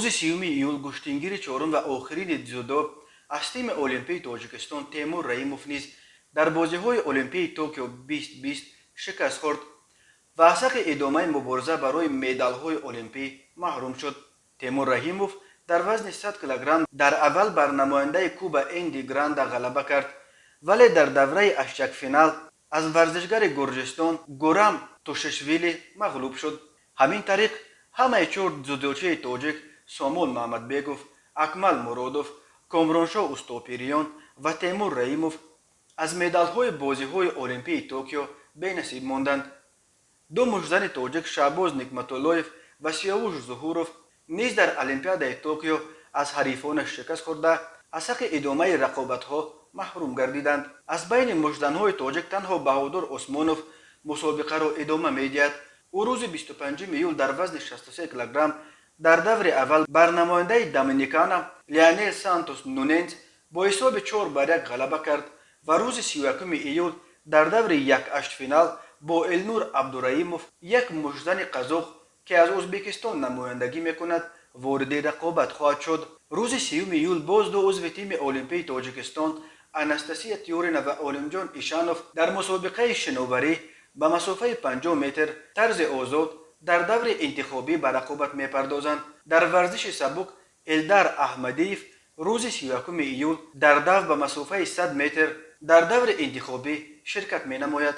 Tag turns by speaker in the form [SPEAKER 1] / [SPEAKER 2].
[SPEAKER 1] Рӯзи 30-уми июл гӯштингири чорум ва охирини дзюдо аз тими олимпии Тоҷикистон Темур Раимов низ дар бозиҳои Олимпии Токио 2020 шикаст хӯрд ва аз ҳаққи идомаи мубориза барои медалҳои олимпӣ маҳрум шуд. Темур Раҳимов дар вазни 100 килограмм дар аввал бар намояндаи Куба Энди Гранда ғалаба кард, вале дар давраи ҳаштякфинал аз варзишгари Гурҷистон Гурам Тушишвили мағлуб шуд. Ҳамин тариқ, ҳамаи чор дзюдочии тоҷик Сомон Маҳмадбеков, Акмал Муродов, Комроншоҳ Устопириён ва Темур Раимов аз медалҳои бозиҳои Олимпии Токио бенасиб монданд. Ду муштзани тоҷик Шаҳбоз Никматуллоев ва Сиёвуш Зуҳуров низ дар Олимпиадаи Токио аз ҳарифонаш шикаст хӯрда, аз ҳаққи идомаи рақобатҳо маҳрум гардиданд. Аз байни муштзанҳои тоҷик танҳо Баҳодур Усмонов мусобиқаро идома медиҳад. Ӯ рӯзи 25 июл дар вазни 63 килограмм дар даври аввал бар намояндаи Доминикана Леонел Сантос Нуненс бо ҳисоби 4 бар 1 ғалаба кард ва рӯзи 31 июл дар даври якҳаштфинал бо Элнур Абдураимов, як муштзани қазоқ, ки аз Ӯзбекистон намояндагӣ мекунад, вориди рақобат хоҳад шуд. Рӯзи 30-уми июл боз ду узви тими олимпии Тоҷикистон Анастасия Тюрина ва Олимҷон Ишанов дар мусобиқаи шиноварӣ ба масофаи 50 метр тарзи озод дар даври интихобӣ ба рақобат мепардозанд. Дар варзиши сабук Элдар Аҳмадиев рӯзи 31 июл дар дав ба масофаи 100 метр дар даври интихобӣ ширкат менамояд.